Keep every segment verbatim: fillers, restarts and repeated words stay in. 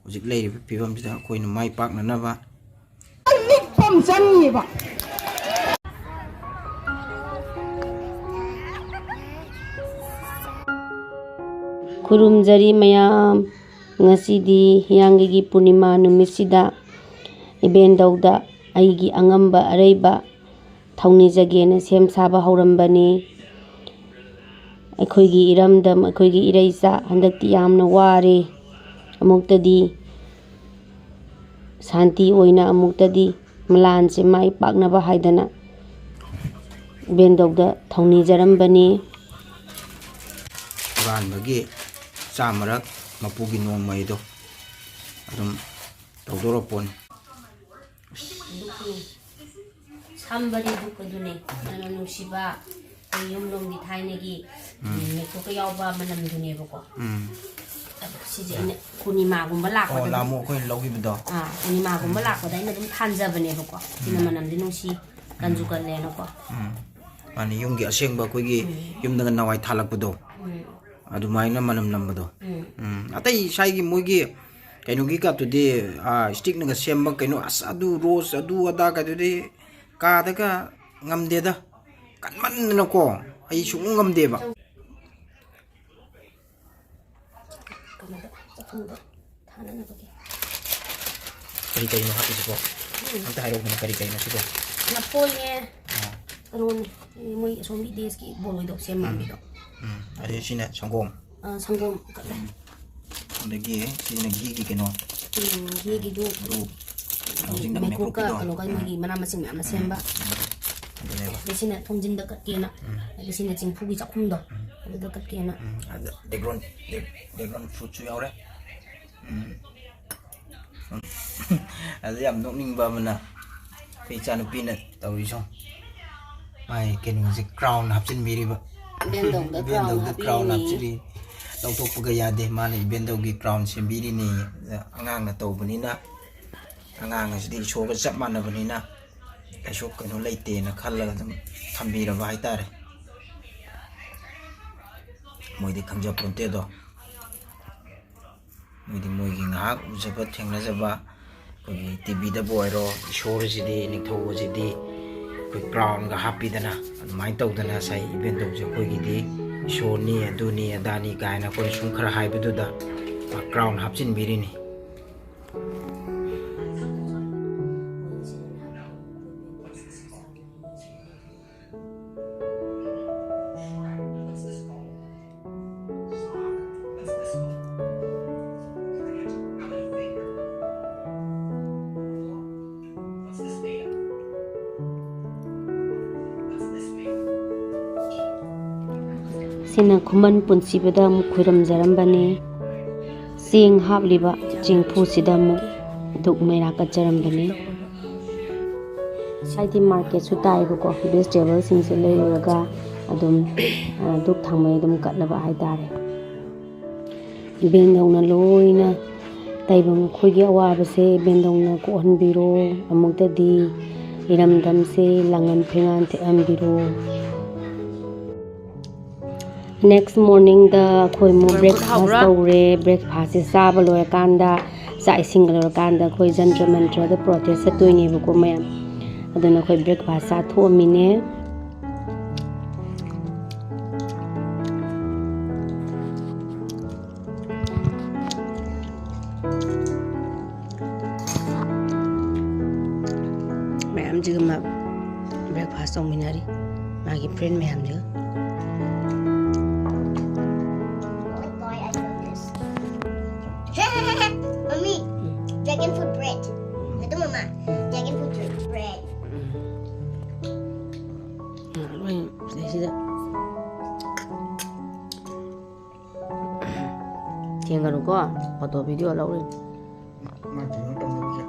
ꯍꯧꯖꯤꯛ ꯂꯩꯔꯤꯕ ꯐꯤꯕꯝꯁꯤꯗ ꯑꯩꯈꯣꯏꯅ ꯃꯥꯏ ꯄꯥꯛꯅꯅꯕ ꯃꯤꯠꯐꯝ ꯆꯪꯉꯤꯕ꯫ ꯈꯨꯔꯨꯝꯖꯔꯤ ꯃꯌꯥꯝ, ꯉꯁꯤꯗꯤ ꯍꯤꯌꯥꯡꯒꯩꯒꯤ ꯄꯨꯔꯅꯤꯃꯥ ꯅꯨꯃꯤꯠꯁꯤꯗ ꯏꯕꯦꯟꯗꯧꯗ ꯑꯩꯒꯤ ꯑꯉꯝꯕ ꯑꯔꯩꯕ ꯊꯧꯅꯤꯖꯒꯦꯅ ꯁꯦꯝ ꯁꯥꯕ ꯍꯧꯔꯝꯕꯅꯤ꯫ ꯑꯩꯈꯣꯏꯒꯤ ꯏꯔꯝꯗꯝ, ꯑꯩꯈꯣꯏꯒꯤ ꯏꯔꯩꯆꯥ ꯍꯟꯗꯛꯇꯤ ꯌꯥꯝꯅ ꯋꯥꯔꯦ꯫ ꯑꯃꯨꯛꯇꯗꯤ ꯁꯥꯟꯇꯤ ꯑꯣꯏꯅ, ꯑꯃꯨꯛꯇꯗꯤ ꯃꯂꯥꯟꯁꯦ ꯃꯥꯏ ꯄꯥꯛꯅꯕ ꯍꯥꯏꯗꯅ ꯏꯕꯦꯟꯗꯧꯗ ꯊꯧꯅꯤꯖꯔꯝꯕꯅꯤ꯫ ꯍꯨꯔꯥꯟꯕꯒꯤ ꯆꯥꯃꯔꯛ ꯃꯄꯨꯒꯤ ꯅꯣꯡꯃꯩꯗꯣ ꯑꯗꯨꯝ ꯇꯧꯗꯣꯔꯄꯣꯠꯅꯤ꯫ ꯁꯝꯕꯗꯤ ꯗꯨꯛ ꯑꯗꯨꯅꯦ, ꯃꯅꯝ ꯅꯨꯡꯁꯤꯕ, ꯑꯩꯈꯣꯏ ꯌꯨꯝꯂꯣꯝꯒꯤ ꯊꯥꯏꯅꯒꯤ, ꯎꯝ, ꯃꯦꯊꯣꯛꯀ ꯌꯥꯎꯕ ꯃꯅꯝꯗꯨꯅꯦꯕꯀꯣ꯫ ꯎꯝ꯫ ꯑꯗꯣ ꯁꯤꯁꯦ ꯑꯩꯅ ꯄꯨꯔꯅꯤꯃꯥꯒꯨꯝꯕ ꯑꯣ, ꯂꯥꯛꯄꯗ ꯑꯗꯨꯝ, ꯂꯥꯃꯨ ꯑꯩꯈꯣꯏꯅ ꯂꯧꯈꯤꯕꯗꯣ꯫ ꯑꯥ, ꯄꯨꯔꯅꯤꯃꯥꯒꯨꯝꯕ ꯂꯥꯛꯄꯗ ꯑꯩꯅ ꯑꯗꯨꯝ ꯊꯥꯟꯖꯕꯅꯦꯕꯀꯣ꯫ ꯁꯤꯅ ꯎꯝ꯫ ꯃꯅꯝꯗꯤ ꯅꯨꯡꯁꯤ, ꯀꯟꯁꯨ ꯎꯝ꯫ ꯀꯜꯂꯦꯅꯀꯣ꯫ ꯎꯝ꯫ ꯃꯥꯅꯤ, ꯌꯨꯝꯒꯤ ꯑꯁꯦꯡꯕ ꯑꯩꯈꯣꯏꯒꯤ ꯎꯝ꯫ ꯌꯨꯝꯗꯒ ꯅꯋꯥꯏ ꯊꯥꯜꯂꯛꯄꯗꯣ꯫ ꯎꯝ꯫ ꯑꯗꯨꯃꯥꯏꯅ ꯃꯅꯝ ꯅꯝꯕꯗꯣ꯫ ꯎꯝ꯫ ꯎꯝ꯫ ꯑꯇꯩ ꯏꯁꯥꯒꯤ ꯃꯣꯏꯒꯤ ꯀꯩꯅꯣꯒꯤ ꯀꯥꯇꯨꯗꯤ, ꯑꯥ, ꯁ꯭ꯇꯤꯛꯅꯒ ꯁꯦꯝꯕ ꯀꯩꯅꯣ, ꯑꯁ, ꯑꯗꯨ ꯔꯣꯁ, ꯑꯗꯨ ꯑꯗꯥ ꯀꯥꯇꯨꯗꯤ ꯀꯥꯗꯒ ꯉꯝꯗꯦꯗ꯫ ꯀꯟꯃꯟꯗꯅꯀꯣ ꯑꯩ ꯁꯨꯡꯉꯝ ꯉꯝꯗꯦꯕ꯫ ꯀꯩꯅꯣꯗ, ꯆꯥꯛꯈꯨꯝꯗ ꯊꯥꯅꯅꯕꯒꯤ꯫ ꯀꯔꯤ ꯀꯔꯤꯅꯣ ꯍꯥꯞꯄꯤꯁꯤꯕꯣ? ꯎꯝ꯫ ꯑꯝꯇ ꯍꯥꯏꯔꯛꯎꯗꯅ, ꯀꯔꯤ ꯀꯔꯤꯅꯣ ꯁꯤꯕꯣ? ꯂꯐꯣꯏꯅꯦ, ꯑꯥ꯫ ꯀꯩꯅꯣꯅꯦ, ꯃꯣꯏ ꯑꯁꯣꯝꯒꯤ ꯗꯦꯁꯀꯤ ꯕꯣꯔꯣꯏꯗꯣ, ꯁꯦꯝ ꯃꯥꯟꯕꯤꯗꯣ꯫ ꯎꯝ꯫ ꯑꯗꯩ ꯁꯤꯅ ꯁꯪꯒꯣꯝ꯫ ꯑꯥ, ꯁꯪꯒꯣꯝ ꯀꯠꯂꯦ꯫ ꯑꯗꯒꯤ ꯁꯤꯅ ꯘꯤꯒꯤ ꯀꯩꯅꯣ꯫ ꯎꯝ, ꯘꯤꯒꯤꯗꯨ ꯘꯨ꯫ ꯊꯥꯡꯖꯤꯡꯗ ꯃꯩꯀꯣꯛꯀ ꯃꯩꯀꯣꯛꯀꯤꯗꯣ꯫ ꯀꯩꯅꯣꯒ ꯎꯝ꯫ ꯃꯣꯏꯒꯤ ꯃꯅꯥ ꯃꯁꯤꯡ ꯃꯌꯥꯝ ꯑꯃ ꯎꯝ꯫ ꯁꯦꯝꯕ꯫ ꯎꯝ꯫ ꯑꯗꯨꯅꯦꯕ꯫ ꯑꯗꯩ ꯁꯤꯅ ꯊꯣꯡꯖꯤꯟꯗ ꯀꯠꯀꯦꯅ꯫ ꯎꯝ꯫ ꯑꯗꯩ ꯁꯤꯅ ꯆꯦꯡꯐꯨꯒꯤ ꯆꯥꯛꯈꯨꯝꯗꯣ꯫ ꯎꯝ꯫ ꯑꯗꯨꯗ ꯀꯠꯀꯦꯅ꯫ ꯎꯝ꯫ ꯑꯗ ꯗꯦꯒ꯭ꯔꯣꯟ, ꯗꯦ-, ꯗꯦꯒ꯭ꯔꯣꯟ ꯐ꯭ꯔꯨꯠꯁꯨ ꯌꯥꯎꯔꯦ꯫ ꯎꯝ꯫ ꯑꯗ ꯌꯥꯝ ꯅꯣꯛꯅꯤꯡꯕ ꯑꯃꯅ, ꯑꯩꯈꯣꯏ ꯏꯆꯥꯅꯨꯄꯤꯅ ꯇꯧꯔꯤꯁꯨ, ꯃꯥꯏ ꯀꯩꯅꯣꯁꯦ, ꯀ꯭ꯔꯥꯎꯟ ꯍꯥꯞꯆꯤꯟꯕꯤꯔꯤꯕ꯫ ꯏꯕꯦꯟꯗꯧꯗ ꯀ꯭ꯔꯥꯎꯟ ꯏꯕꯦꯟꯗꯧꯗ ꯀ꯭ꯔꯥꯎꯟ ꯍꯥꯞꯄꯤꯔꯤꯅꯤ꯫ ꯍꯥꯞꯆꯤꯜꯂꯤ꯫ ꯂꯧꯊꯣꯛꯄꯒ ꯌꯥꯗꯦ, ꯃꯥꯅ ꯏꯕꯦꯟꯗꯧꯒꯤ ꯀ꯭ꯔꯥꯎꯟ ꯁꯦꯝꯕꯤꯔꯤꯅꯤ꯫ ꯑꯗ ꯑꯉꯥꯡꯅ ꯇꯧꯕꯅꯤꯅ, ꯑꯉꯥꯡ ꯑꯁꯤꯗꯤ ꯏꯁꯣꯔꯒ ꯆꯞ ꯃꯥꯟꯅꯕꯅꯤꯅ, ꯀꯩꯁꯨ ꯀꯩꯅꯣ ꯂꯩꯇꯦꯅ ꯈꯜꯂꯒ ꯑꯗꯨꯝ ꯊꯝꯕꯤꯔꯕ ꯍꯥꯏꯇꯥꯔꯦ꯫ ꯃꯣꯏꯗꯤ ꯈꯪꯖꯄꯣꯟꯇꯦꯗꯣ꯫ ꯃꯣꯏꯗꯤ ꯃꯣꯏꯒꯤ ꯉꯥꯏꯍꯥꯛ ꯎꯖꯕ ꯊꯦꯡꯅꯖꯕ, ꯑꯩꯈꯣꯏꯒꯤ ꯇꯤꯚꯤꯗꯕꯨ ꯑꯣꯏꯔꯣ, ꯏꯁꯣꯔꯁꯤꯗꯤ, ꯅꯤꯡꯊꯧ ꯑꯁꯤꯗꯤ ꯑꯩꯈꯣꯏ ꯀ꯭ꯔꯥꯎꯟꯒ ꯍꯥꯞꯄꯤꯗꯅ, ꯑꯗꯨꯃꯥꯏꯅ ꯇꯧꯗꯅ ꯉꯁꯥꯏ ꯏꯕꯦꯟꯗꯧꯁꯦ ꯑꯩꯈꯣꯏꯒꯤꯗꯤ ꯏꯁꯣꯔꯅꯤ, ꯑꯗꯨꯅꯤ, ꯑꯗꯥꯅꯤ ꯀꯥꯏꯅ ꯑꯩꯈꯣꯏꯅ ꯁꯨꯝ ꯈꯔ ꯍꯥꯏꯕꯗꯨꯗ ꯀ꯭ꯔꯥꯎꯟ ꯍꯥꯞꯆꯤꯟꯕꯤꯔꯤꯅꯤ꯫ ꯁꯤꯅ ꯈꯨꯃꯟ ꯄꯨꯟꯁꯤꯕꯗ ꯑꯃꯨꯛ ꯈꯨꯔꯨꯝꯖꯔꯝꯕꯅꯤ꯫ ꯆꯦꯡ ꯍꯥꯞꯂꯤꯕ ꯆꯦꯡꯐꯨꯁꯤꯗ ꯑꯃꯨꯛ ꯙꯨꯛ ꯃꯩꯔꯥ ꯀꯠꯆꯔꯝꯕꯅꯤ꯫ ꯍꯥꯏꯗꯤ ꯃꯥꯔꯀꯦꯠꯁꯨ ꯇꯥꯏꯕꯀꯣ, ꯚꯦꯖꯤꯇꯦꯕꯜꯁꯤꯡꯁꯦ ꯂꯩꯔꯨꯔꯒ ꯑꯗꯨꯝ, ꯑ, ꯙꯨꯛ ꯊꯥꯡꯃꯩ ꯑꯗꯨꯝ ꯀꯠꯂꯕ ꯍꯥꯏꯇꯥꯔꯦ꯫ ꯏꯕꯦꯟꯗꯧꯅ ꯂꯣꯏꯅ ꯇꯥꯏꯕꯪ ꯑꯩꯈꯣꯏꯒꯤ ꯑꯋꯥꯕꯁꯦ ꯏꯕꯦꯟꯗꯧꯅ ꯀꯣꯛꯍꯟꯕꯤꯔꯣ꯫ ꯑꯃꯨꯛꯇꯗꯤ ꯏꯔꯝꯗꯝꯁꯦ ꯂꯥꯡꯉꯟ ꯐꯤꯉꯥꯟ ꯊꯦꯛꯍꯟꯕꯤꯔꯣ꯫ ꯅꯦꯛꯁ ꯃꯣꯔꯅꯤꯡꯗ ꯑꯩꯈꯣꯏ ꯑꯃꯨꯛ ꯕ꯭ꯔꯦꯛꯐꯥꯁ ꯇꯧꯔꯦ꯫ ꯕ꯭ꯔꯦꯛꯐꯥꯁꯁꯦ ꯆꯥꯕ ꯂꯣꯏꯔꯀꯥꯟꯗ, ꯆꯥꯛ ꯏꯁꯤꯡꯒ ꯂꯣꯏꯔꯀꯥꯟꯗ ꯑꯩꯈꯣꯏ ꯖꯟꯇ꯭ꯔ ꯃꯟꯇ꯭ꯔꯗ ꯄ꯭ꯔꯣꯇꯦꯁ ꯆꯠꯇꯣꯏꯅꯦꯕꯀꯣ ꯃꯌꯥꯝ꯫ ꯑꯗꯨꯅ ꯑꯩꯈꯣꯏ ꯕ꯭ꯔꯦꯛꯐꯥꯁ ꯆꯥꯊꯣꯛꯑꯝꯃꯤꯅꯦ꯫ ꯃꯌꯥꯝꯁꯤꯒ ꯃꯥ ꯕ꯭ꯔꯦꯛꯐꯥꯁ ꯇꯧꯃꯤꯟꯅꯔꯤ, ꯃꯥꯒꯤ friend ꯃꯌꯥꯝꯁꯤꯒ꯫ Oh my God, I love this. Mommy, dragon fruit bread. Ito, Mama, dragon fruit bread. ꯎꯝ, ꯂꯣꯏ ꯁꯤꯗꯩꯁꯤꯗ꯫ ꯊꯦꯡꯒꯅꯨꯀꯣ, ꯐꯣꯇꯣ ꯚꯤꯗꯤꯑꯣ ꯂꯧꯔꯤꯅꯤ꯫ ꯃꯥ ꯀꯩꯅꯣ ꯇꯧꯅꯕꯁꯦ꯫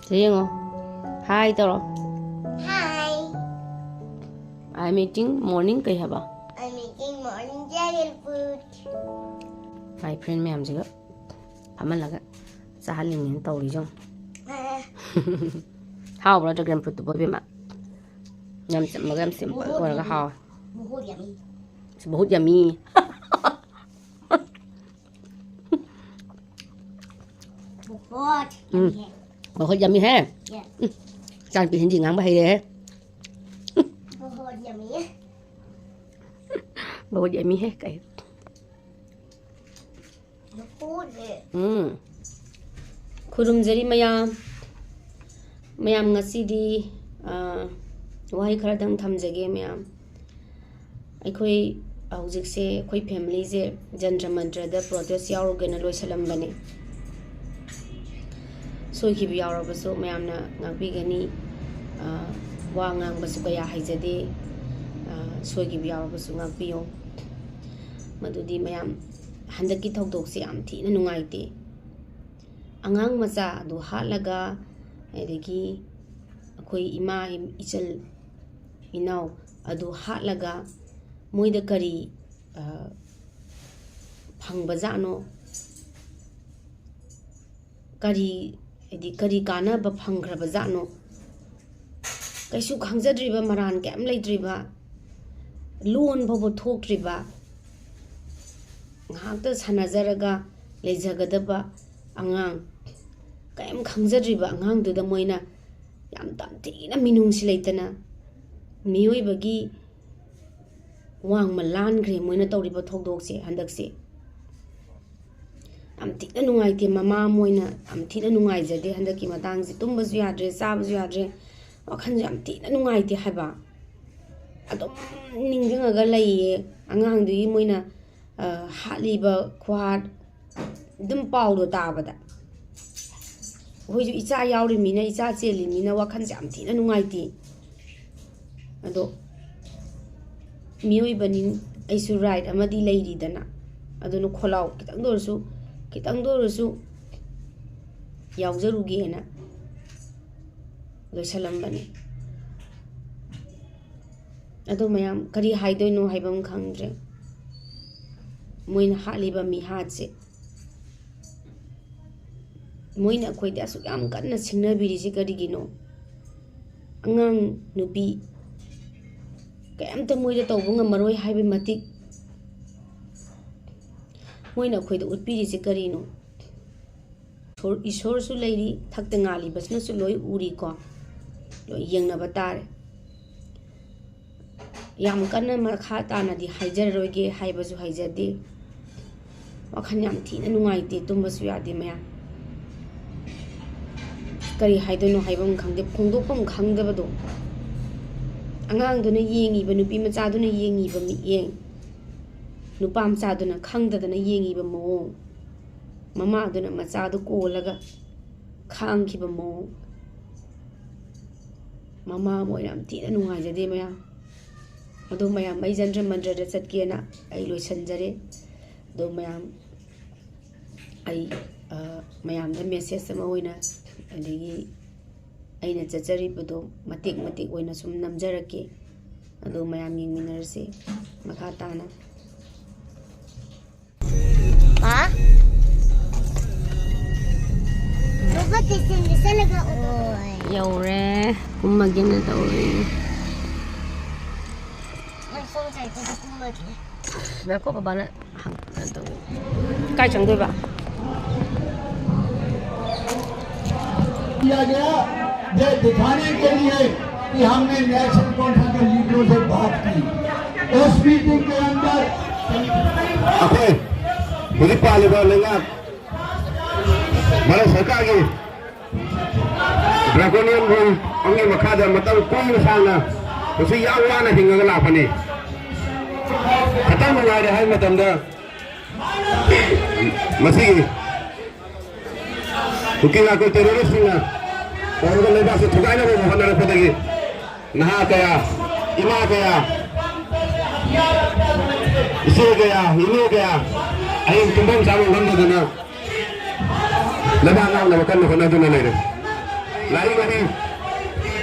ꯁꯤ ꯌꯦꯡꯉꯣ꯫ ꯍꯥꯏ ꯇꯧꯔꯣ꯫ Hi. I'm eating morning ꯀꯩ ꯍꯥꯏꯕ? I'm eating morning dragon fruit. My friend ꯃꯌꯥꯝꯁꯤꯒ ꯐꯝꯍꯜꯂꯒ ꯆꯥꯍꯜꯂꯤꯅꯦꯅ ꯇꯧꯔꯤꯁꯦ ꯌꯦꯡꯉꯣ꯫ ꯑ꯫ ꯍꯥꯎꯕ꯭ꯔꯣ dragon fruitꯇꯨꯕꯣ, ꯏꯕꯦꯝꯃ? ꯌꯥꯝ ꯆꯝꯃꯒ ꯌꯥꯝ simple ꯑꯣꯏꯔꯒ ꯍꯥꯎꯋꯦ꯫ ꯕꯍꯨꯠ ꯌꯝꯃꯤ꯫ ꯕꯍꯨꯠ ꯌꯝꯃꯤ꯫ बहुत हम्म। यम्मी है। बहुत यम्मी है। ये। हम्म। चांद की हिंदी ngang bahai है। बहुत यम्मी है। बहुत यम्मी है कहीं। बहुत है। हम्म। खुरुम जरी मयाम। ꯃꯌꯥꯝ ꯉꯁꯤꯗꯤ, ꯑ, ꯋꯥꯍꯩ ꯈꯔꯗꯪ ꯊꯝꯖꯒꯦ ꯃꯌꯥꯝ꯫ ꯑꯩꯈꯣꯏ ꯍꯧꯖꯤꯛꯁꯦ ꯑꯩꯈꯣꯏ familyꯁꯦ ꯖꯟꯇ꯭ꯔ ꯃꯟꯇ꯭ꯔꯗ protest ꯌꯥꯎꯔꯨꯒꯦꯅ ꯂꯣꯏꯁꯤꯜꯂꯝꯕꯅꯦ꯫ ꯁꯣꯏꯈꯤꯕ ꯌꯥꯎꯔꯕꯁꯨ ꯃꯌꯥꯝꯅ ꯉꯥꯛꯄꯤꯒꯅꯤ꯫ ꯑ, ꯋꯥ ꯉꯥꯡꯕꯁꯨ ꯀꯌꯥ ꯍꯩꯖꯗꯦ꯫ ꯑ, ꯁꯣꯏꯈꯤꯕ ꯌꯥꯎꯔꯕꯁꯨ ꯉꯥꯛꯄꯤꯌꯨ꯫ ꯃꯗꯨꯗꯤ ꯃꯌꯥꯝ ꯍꯟꯗꯛꯀꯤ ꯊꯧꯗꯣꯛꯁꯦ ꯌꯥꯝ ꯊꯤꯅ ꯅꯨꯡꯉꯥꯏꯇꯦ꯫ ꯑꯉꯥꯡ ꯃꯆꯥ ꯑꯗꯨ ꯍꯥꯠꯂꯒ, ꯑꯗꯒꯤ ꯑꯩꯈꯣꯏ ꯏꯃꯥ, ꯏꯆꯜ, ꯏꯅꯥꯎ ꯑꯗꯨ ꯍꯥꯠꯂꯒ ꯃꯣꯏꯗ ꯀꯔꯤ, ꯑ, ꯐꯪꯕꯖꯥꯠꯅꯣ? ꯀꯔꯤ, ꯍꯥꯏꯗꯤ, ꯀꯔꯤ ꯀꯥꯟꯅꯕ ꯐꯪꯈ꯭ꯔꯕꯖꯥꯠꯅꯣ? ꯀꯩꯁꯨ ꯈꯪꯖꯗ꯭ꯔꯤꯕ, ꯃꯔꯥꯟ ꯀꯩꯝ ꯂꯩꯇ꯭ꯔꯤꯕ, ꯂꯣꯟ ꯐꯥꯎꯕ ꯊꯣꯛꯇ꯭ꯔꯤꯕ, ꯉꯥꯏꯍꯥꯛꯇ ꯁꯥꯟꯅꯖꯔꯒ ꯂꯩꯖꯒꯗꯕ ꯑꯉꯥꯡ, ꯀꯔꯤꯝ ꯈꯪꯖꯗ꯭ꯔꯤꯕ ꯑꯉꯥꯡꯗꯨꯗ ꯃꯣꯏꯅ ꯌꯥꯝ ꯇꯝꯊꯤꯅ ꯃꯤꯅꯨꯡꯁꯤ ꯂꯩꯇꯅ ꯃꯤꯑꯣꯏꯕꯒꯤ ꯋꯥꯡꯃ ꯂꯥꯟꯈ꯭ꯔꯦ ꯃꯣꯏꯅ ꯇꯧꯔꯤꯕ ꯊꯧꯗꯣꯛꯁꯦ ꯍꯟꯗꯛꯁꯦ꯫ ꯌꯥꯝ ꯊꯤꯅ ꯅꯨꯡꯉꯥꯏꯇꯦ꯫ ꯃꯃꯥ ꯑꯃ ꯑꯣꯏꯅ ꯌꯥꯝ ꯊꯤꯅ ꯅꯨꯡꯉꯥꯏꯖꯗꯦ ꯍꯟꯗꯛꯀꯤ ꯃꯇꯥꯡꯁꯦ꯫ ꯇꯨꯝꯕꯁꯨ ꯌꯥꯗ꯭ꯔꯦ, ꯆꯥꯕꯁꯨ ꯌꯥꯗ꯭ꯔꯦ, ꯋꯥꯈꯜꯁꯨ ꯌꯥꯝ ꯊꯤꯅ ꯅꯨꯡꯉꯥꯏꯇꯦ ꯍꯥꯏꯕ꯫ ꯑꯗꯨꯝ ꯅꯤꯡꯁꯤꯡꯉꯒ ꯂꯩꯌꯦ꯫ ꯑꯉꯥꯡꯗꯨꯒꯤ ꯃꯣꯏꯅ, ꯑ, ꯍꯥꯠꯂꯤꯕ ꯈꯨꯍꯥꯠ, ꯑꯗꯨꯝ ꯄꯥꯎꯗꯣ ꯇꯥꯕꯗ꯫ ꯑꯩꯈꯣꯏꯁꯨ ꯏꯆꯥ ꯌꯥꯎꯔꯤꯃꯤꯅ, ꯏꯆꯥ ꯆꯦꯜꯂꯤꯃꯤꯅ ꯋꯥꯈꯜꯁꯦ ꯌꯥꯝ ꯊꯤꯅ ꯅꯨꯡꯉꯥꯏꯇꯦ꯫ ꯑꯗꯣ ꯃꯤꯑꯣꯏꯕꯅꯤ, ꯑꯩꯁꯨ right ꯑꯃꯗꯤ ꯂꯩꯔꯤꯗꯅ, ꯑꯗꯨꯅ ꯈꯣꯜꯂꯥꯎ ꯈꯤꯇꯪꯗ ꯑꯣꯏꯔꯁꯨ, ꯈꯤꯇꯪꯗ ꯑꯣꯏꯔꯁꯨ ꯌꯥꯎꯖꯔꯨꯒꯦꯅ ꯂꯣꯏꯁꯜꯂꯝꯕꯅꯤ꯫ ꯑꯗꯣ ꯃꯌꯥꯝ ꯀꯔꯤ ꯍꯥꯏꯗꯣꯏꯅꯣ ꯍꯥꯏꯕ ꯑꯃ ꯈꯪꯗ꯭ꯔꯦ꯫ ꯃꯣꯏꯅ ꯍꯥꯠꯂꯤꯕ ꯃꯤꯍꯥꯠꯁꯦ, ꯃꯣꯏꯅ ꯑꯩꯈꯣꯏꯗ ꯑꯁꯨꯛ ꯌꯥꯝ ꯀꯟꯅ ꯁꯤꯡꯅꯕꯤꯔꯤꯁꯤ ꯀꯔꯤꯒꯤꯅꯣ? ꯑꯉꯥꯡ ꯅꯨꯄꯤ ꯀꯩꯝꯇ ꯃꯣꯏꯗ ꯇꯧꯕ ꯉꯝꯃꯔꯣꯏ ꯍꯥꯏꯕꯒꯤ ꯃꯇꯤꯛ ꯃꯣꯏꯅ ꯑꯩꯈꯣꯏꯗ ꯎꯠꯄꯤꯔꯤꯁꯤ ꯀꯔꯤꯅꯣ? ꯏꯁꯣꯔꯁꯨ ꯂꯩꯔꯤ, ꯊꯛꯇ ꯉꯥꯜꯂꯤꯕꯁꯤꯅꯁꯨ ꯂꯣꯏ ꯎꯔꯤꯀꯣ꯫ ꯂꯣꯏ ꯌꯦꯡꯅꯕ ꯇꯥꯔꯦ꯫ ꯌꯥꯝ ꯀꯟꯅ ꯃꯈꯥ ꯇꯥꯅꯗꯤ ꯍꯥꯏꯖꯔꯔꯣꯏꯒꯦ, ꯍꯥꯏꯕꯁꯨ ꯍꯩꯖꯗꯦ꯫ ꯋꯥꯈꯜ ꯌꯥꯝ ꯊꯤꯅ ꯅꯨꯡꯉꯥꯏꯇꯦ, ꯇꯨꯝꯕꯁꯨ ꯌꯥꯗꯦ ꯃꯌꯥꯝ꯫ ꯀꯔꯤ ꯍꯥꯏꯗꯣꯏꯅꯣ, ꯍꯥꯏꯐꯝ ꯈꯪꯗꯦ, ꯐꯣꯡꯗꯣꯛꯐꯝ ꯈꯪꯗꯕꯗꯣ꯫ ꯑꯉꯥꯡꯗꯨꯅ ꯌꯦꯡꯉꯤꯕ, ꯅꯨꯄꯤ ꯃꯆꯥꯗꯨꯅ ꯌꯦꯡꯉꯤꯕ ꯃꯤꯠꯌꯦꯡ, ꯅꯨꯄꯥ ꯃꯆꯥꯗꯨꯅ ꯈꯪꯗꯗꯅ ꯌꯦꯡꯉꯤꯕ ꯃꯑꯣꯡ, ꯃꯃꯥꯗꯨꯅ ꯃꯆꯥꯗꯨ ꯀꯣꯜꯂꯒ ꯈꯥꯡꯈꯤꯕ ꯃꯑꯣꯡ, ꯃꯃꯥ ꯑꯃ ꯑꯣꯏꯅ ꯌꯥꯝ ꯊꯤꯅ ꯅꯨꯡꯉꯥꯏꯖꯗꯦ ꯃꯌꯥꯝ꯫ ꯑꯗꯣ ꯃꯌꯥꯝ, ꯑꯩ ꯖꯟꯇ꯭ꯔ ꯃꯟꯇ꯭ꯔꯗ ꯆꯠꯀꯦꯅ ꯑꯩ ꯂꯣꯏꯁꯤꯟꯖꯔꯦ꯫ ꯑꯗꯣ ꯃꯌꯥꯝ, ꯑꯩ, ꯑ, ꯃꯌꯥꯝꯗ ꯃꯦꯁꯦꯖ ꯑꯃ ꯑꯣꯏꯅ, ꯑꯗꯒꯤ ꯑꯩꯅ ꯆꯠꯆꯔꯤꯕꯗꯣ ꯃꯇꯦꯛ ꯃꯇꯦꯛ ꯑꯣꯏꯅ ꯁꯨꯝ ꯅꯝꯖꯔꯛꯀꯦ꯫ ꯑꯗꯣ ꯃꯌꯥꯝ ꯌꯦꯡꯃꯤꯟꯅꯔꯁꯦ ꯃꯈꯥ ꯇꯥꯅ꯫ ꯄꯥ? ꯕꯕꯥ ꯀꯤꯆꯟꯗ ꯆꯠꯂꯒ ꯑꯣꯏ꯫ ꯌꯧꯔꯦ꯫ ꯀꯨꯝꯃꯒꯦꯅ ꯇꯧꯔꯤ꯫ ꯃꯥꯏ ꯁꯣꯝ ꯁꯥꯏꯗꯇꯁꯨ ꯀꯨꯝꯃꯒꯦ꯫ ꯉꯥꯏꯈꯣ, ꯕꯕꯥꯅ ꯍꯪ-, ꯀꯩꯅꯣ ꯇꯧꯔꯤ꯫ ꯀꯥꯏ ꯆꯪꯗꯣꯏꯕ? किया गया, ये दिखाने के लिए कि हमने नेशनल कॉन्फ्रेंस के लीडरों से बात की। उस मीटिंग के अंदर ꯑꯩꯈꯣꯏ ꯍꯧꯖꯤꯛ ꯄꯥꯜꯂꯤꯕ ꯂꯩꯉꯥꯛ ꯚꯥꯔꯠ ꯁꯔꯀꯥꯔꯒꯤ ꯗ꯭ꯔꯥꯀꯣꯅꯤꯌꯟ ꯔꯨꯜ ꯑꯃꯒꯤ ꯃꯈꯥꯗ ꯃꯇꯝ ꯀꯨꯏꯅ ꯁꯥꯡꯅ ꯃꯁꯤ ꯌꯥꯝ ꯋꯥꯅ ꯍꯤꯡꯉꯒ ꯂꯥꯛꯄꯅꯤ꯫ ꯈꯇꯪ ꯅꯨꯡꯉꯥꯏꯔꯦ ꯍꯥꯏꯕ ꯃꯇꯝꯗ ꯃꯁꯤꯒꯤ ꯀꯨꯀꯤ ꯂꯥꯛꯄ ꯇꯦꯔꯣꯔꯤꯁꯁꯤꯡꯅ ꯇꯧꯔꯒ ꯂꯩꯕꯥꯛꯁꯤ ꯊꯨꯒꯥꯏꯅꯕ ꯍꯣꯠꯅꯔꯛꯄꯗꯒꯤ ꯅꯍꯥ ꯀꯌꯥ, ꯏꯃꯥ ꯀꯌꯥ, ꯏꯆꯦ ꯀꯌꯥ, ꯏꯅꯦ ꯀꯌꯥ ꯑꯍꯤꯡ ꯇꯨꯝꯐꯝ ꯆꯥꯐꯝ ꯈꯪꯗꯗꯅ ꯂꯩꯕꯥꯛ ꯉꯥꯛꯅꯕ ꯀꯟꯅ ꯍꯣꯠꯅꯗꯨꯅ ꯂꯩꯔꯦ꯫ ꯂꯥꯏꯔꯤꯛ ꯃꯍꯩ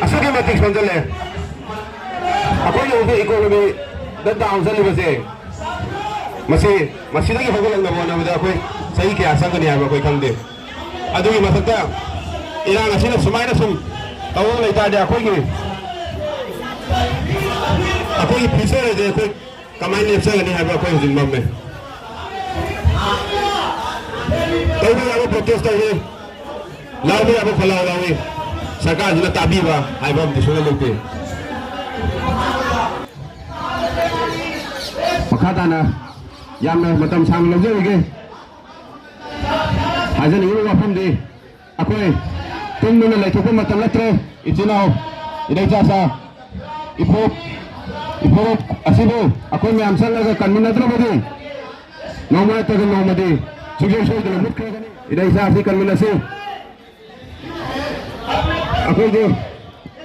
ꯑꯁꯨꯛꯀꯤ ꯃꯇꯤꯛ ꯁꯣꯟꯖꯜꯂꯦ꯫ ꯑꯩꯈꯣꯏꯒꯤ ꯍꯧꯖꯤꯛ ꯏꯀꯣꯅꯣꯃꯤꯗ ꯗꯥꯎꯟ ꯆꯠꯂꯤꯕꯁꯦ ꯃꯁꯤ, ꯃꯁꯤꯗꯒꯤ ꯍꯧꯒꯠꯂꯛꯅꯕ ꯍꯣꯠꯅꯕꯗ ꯑꯩꯈꯣꯏ ꯆꯍꯤ ꯀꯌꯥ ꯆꯪꯒꯅꯤ ꯍꯥꯏꯕ ꯑꯩꯈꯣꯏ ꯈꯪꯗꯦ꯫ ꯑꯗꯨꯒꯤ ꯃꯊꯛꯇ ꯏꯔꯥꯡ ꯑꯁꯤꯅ ꯁꯨꯃꯥꯏꯅ ꯁꯨꯝ ꯇꯧꯔꯒ ꯂꯩꯇꯥꯔꯗꯤ ꯑꯩꯈꯣꯏꯒꯤ, ꯑꯩꯈꯣꯏꯒꯤ ꯐ꯭ꯌꯨꯆꯔ ꯑꯁꯦ ꯑꯩꯈꯣꯏ ꯀꯃꯥꯏꯅ ꯂꯦꯞꯆꯒꯅꯤ ꯍꯥꯏꯕ ꯑꯩꯈꯣꯏ ꯍꯧꯖꯤꯛ ꯃꯝꯃꯦ꯫ ꯂꯥꯎꯕ ꯌꯥꯕ protest ꯇꯧꯏ, ꯂꯥꯎꯕ ꯌꯥꯕ ꯈꯣꯜꯂꯥꯎ ꯂꯥꯎꯏ꯫ ꯁꯔꯀꯥꯔꯁꯤꯅ ꯇꯥꯕꯤꯕ ꯍꯥꯏꯕ ꯑꯃꯗꯤ ꯁꯨꯡꯂꯩ ꯂꯩꯇꯦ꯫ ꯃꯈꯥ ꯇꯥꯅ ꯌꯥꯝꯅ ꯃꯇꯝ ꯁꯥꯡꯅ ꯂꯧꯖꯔꯤꯒꯦ꯫ ꯍꯥꯏꯖꯅꯤꯡꯉꯤꯕ ꯋꯥꯐꯝꯗꯤ, ꯑꯩꯈꯣꯏ ꯇꯨꯝꯗꯨꯅ ꯂꯩꯊꯣꯛꯄ ꯃꯇꯝ ꯅꯠꯇ꯭ꯔꯦ꯫ ꯏꯆꯤꯟ ꯏꯅꯥꯎ, ꯏꯔꯩꯆꯥꯆꯥ, ꯏꯐꯣꯛ, ꯏꯐꯣꯛ ꯑꯁꯤꯕꯨ ꯑꯩꯈꯣꯏ ꯃꯌꯥꯝ ꯆꯪꯂꯒ ꯀꯟꯃꯤꯟꯅꯗ꯭ꯔꯕꯗꯤ ꯅꯣꯡꯃ ꯅꯠꯇ꯭ꯔꯒ ꯅꯣꯡꯃꯗꯤ ꯁꯨꯡꯁꯣꯏ ꯁꯣꯏꯗꯅ ꯃꯨꯠꯈ꯭ꯔꯒꯅꯤ꯫ ꯏꯔꯩꯆꯥ ꯑꯁꯤ ꯀꯟꯃꯤꯟꯅꯁꯤ꯫ ꯑꯩꯈꯣꯏꯒꯤ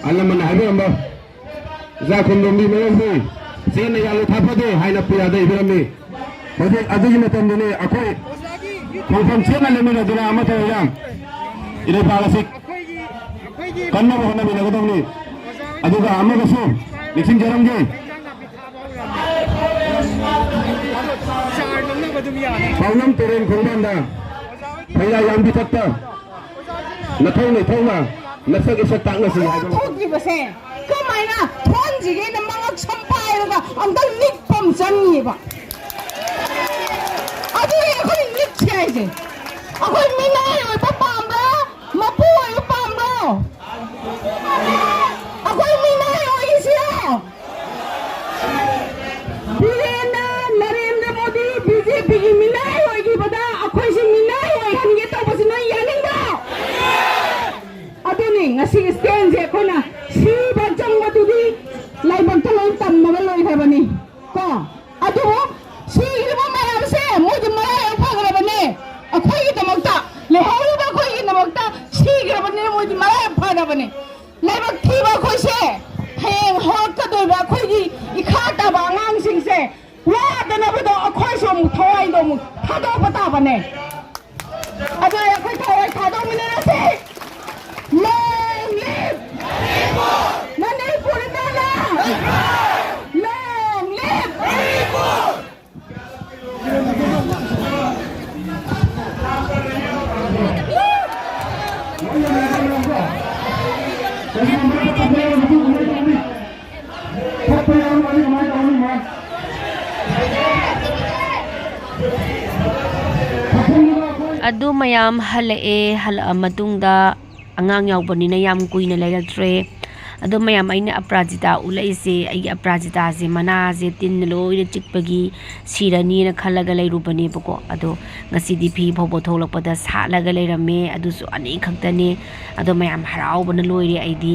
ꯑꯍꯜ ꯂꯃꯟꯅ ꯍꯥꯏꯕꯤꯔꯝꯕ, ꯏꯆꯥ ꯈꯨꯟꯗꯣꯝꯕꯤ ꯃꯌꯨꯝꯕꯨ ꯆꯦꯟꯅ ꯌꯥꯜꯂꯨ ꯊꯥ ꯐꯗꯦ ꯍꯥꯏꯅ ꯄꯨꯌꯥꯗ ꯏꯕꯤꯔꯝꯃꯤ꯫ ꯍꯧꯖꯤꯛ ꯑꯗꯨꯒꯤ ꯃꯇꯝꯗꯨꯅꯤ ꯑꯩꯈꯣꯏ ꯈꯣꯡꯐꯝ ꯆꯦꯠꯅ ꯂꯦꯞꯃꯤꯟꯅꯗꯨꯅ ꯑꯃꯠꯇ ꯑꯣꯏꯅ ꯏꯔꯩꯄꯥꯛ ꯑꯁꯤ ꯀꯟꯅꯕ ꯍꯣꯠꯅꯃꯤꯟꯅꯒꯗꯕꯅꯤ꯫ ꯑꯗꯨꯒ ꯑꯃꯒꯁꯨ ꯅꯤꯡꯁꯤꯡꯖꯔꯝꯒꯦ, ꯄꯥꯎꯅꯝ ꯇꯨꯔꯦꯜ ꯈꯣꯡꯕꯥꯟꯗ ꯐꯩꯔꯥ ꯌꯥꯝꯕꯤ ꯊꯛꯇ ꯅꯊꯧ ꯅꯊꯧꯅ ꯅꯁꯛ ꯏꯁꯛ ꯇꯥꯛꯅꯁꯤ ꯍꯥꯏꯕ꯫ ꯊꯣꯛꯈꯤꯕꯁꯦ ꯀꯃꯥꯏꯅ ꯊꯣꯛꯍꯟꯁꯤꯒꯦꯅ ꯃꯉꯛ ꯁꯝ ꯄꯥꯏꯔꯒ ꯑꯝꯇꯪ ꯅꯤꯛꯄ ꯑꯃ ꯆꯪꯉꯤꯕ꯫ ꯑꯗꯨꯒꯤ ꯑꯩꯈꯣꯏ ꯅꯤꯛꯁꯦ ꯍꯥꯏꯁꯦ꯫ ꯑꯩꯈꯣꯏ ꯃꯤꯅꯥꯏ ꯑꯣꯏꯕ ꯄꯥꯝꯕ꯭ꯔꯥ? ꯃꯄꯨ ꯑꯣꯏꯕ ꯄꯥꯝꯕ꯭ꯔꯣ? ꯑꯩꯈꯣꯏ ꯃꯤꯅꯥꯏ ꯑꯣꯏꯈꯤꯁꯤꯔꯣ? ꯕꯤꯔꯦꯟꯅ ꯅꯔꯦꯟꯗ꯭ꯔ ꯃꯣꯗꯤ ꯕꯤ ꯖꯦ ꯄꯤꯒꯤ ꯃꯤꯅꯥꯏ ꯑꯣꯏꯈꯤꯕꯗ ꯑꯩꯈꯣꯏꯁꯨ ꯃꯤꯅꯥꯏ ꯑꯣꯏꯍꯟꯒꯦ ꯇꯧꯕꯁꯤ ꯅꯣꯏ ꯌꯥꯅꯤꯡꯕ꯭ꯔꯣ? ꯑꯗꯨꯅꯤ ꯉꯁꯤ ꯁ꯭ꯇꯦꯟꯁꯦ ꯑꯩꯈꯣꯏꯅ ꯁꯤꯕ ꯆꯪꯕꯗꯨꯗꯤ ꯂꯥꯏꯕꯛꯇ ꯂꯣꯏ ꯇꯝꯃꯒ ꯂꯣꯏꯈ꯭ꯔꯕꯅꯤ ꯀꯣ꯫ ꯑꯗꯨꯕꯨ ꯁꯤꯈ꯭ꯔꯤꯕ ꯃꯌꯥꯝꯁꯦ ꯃꯣꯏꯗꯤ ꯃꯔꯥꯏꯕꯛ ꯐꯈ꯭ꯔꯕꯅꯦ꯫ ꯑꯩꯈꯣꯏꯒꯤꯗꯃꯛꯇ, ꯂꯩꯍꯧꯔꯤꯕ ꯑꯩꯈꯣꯏꯒꯤꯗꯃꯛꯇ ꯁꯤꯈ꯭ꯔꯕꯅꯤꯅ ꯃꯣꯏꯗꯤ ꯃꯔꯥꯏꯕꯛ ꯐꯔꯕꯅꯦ꯫ ꯂꯥꯏꯕꯛ ꯊꯤꯕ ꯑꯩꯈꯣꯏꯁꯦ ꯍꯌꯦꯡ ꯍꯧꯔꯛꯀꯗꯣꯏꯕ ꯑꯩꯈꯣꯏꯒꯤ ꯏꯈꯥ ꯇꯥꯕ ꯑꯉꯥꯡꯁꯤꯡꯁꯦ ꯋꯥꯗꯅꯕꯗꯣ ꯑꯩꯈꯣꯏꯁꯨ ꯑꯃꯨꯛ ꯊꯋꯥꯏꯗꯣ ꯑꯃꯨꯛ ꯊꯥꯗꯣꯛꯄ ꯇꯥꯕꯅꯦ꯫ ꯑꯗꯨꯅ ꯑꯩꯈꯣꯏ ꯊꯋꯥꯏ ꯊꯥꯗꯣꯛꯃꯤꯟꯅꯔꯁꯤ꯫ Long live! ꯃꯅꯤꯄꯨꯔ ꯇꯥꯅ! Long live! ꯑꯗꯨ ꯃꯌꯥꯝ ꯍꯜꯂꯛꯑꯦ꯫ ꯍꯜꯂꯛꯑ ꯃꯇꯨꯡꯗ ꯑꯉꯥꯡ ꯌꯥꯎꯕꯅꯤꯅ ꯌꯥꯝ ꯀꯨꯏꯅ ꯂꯩꯔꯛꯇ꯭ꯔꯦ꯫ ꯑꯗꯣ ꯃꯌꯥꯝ, ꯑꯩꯅ ꯑꯄꯔꯥꯖꯤꯇꯥ ꯎꯠꯂꯛꯏꯁꯦ, ꯑꯩꯒꯤ ꯑꯄꯔꯥꯖꯤꯇꯥꯁꯦ ꯃꯅꯥꯁꯦ ꯇꯤꯟꯅ ꯂꯣꯏꯅ ꯆꯤꯛꯄꯒꯤ ꯁꯤꯔꯅꯤꯅ ꯈꯜꯂꯒ ꯂꯩꯔꯨꯕꯅꯦꯕꯀꯣ꯫ ꯑꯗꯣ ꯉꯁꯤꯗꯤ ꯐꯤ ꯐꯧꯕ ꯊꯣꯛꯂꯛꯄꯗ ꯁꯥꯠꯂꯒ ꯂꯩꯔꯝꯃꯦ꯫ ꯑꯗꯨꯁꯨ ꯑꯅꯤ ꯈꯛꯇꯅꯦ꯫ ꯑꯗꯣ ꯃꯌꯥꯝ ꯍꯔꯥꯎꯕꯅ ꯂꯣꯏꯔꯦ ꯑꯩꯗꯤ,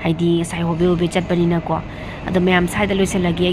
ꯍꯥꯏꯗꯤ ꯉꯁꯥꯏ ꯍꯣꯕꯦ ꯍꯣꯕꯦ ꯆꯠꯄꯅꯤꯅꯀꯣ꯫ ꯑꯗꯣ ꯃꯌꯥꯝ, ꯁ꯭ꯋꯥꯏꯗ ꯂꯣꯏꯁꯤꯜꯂꯒꯦ꯫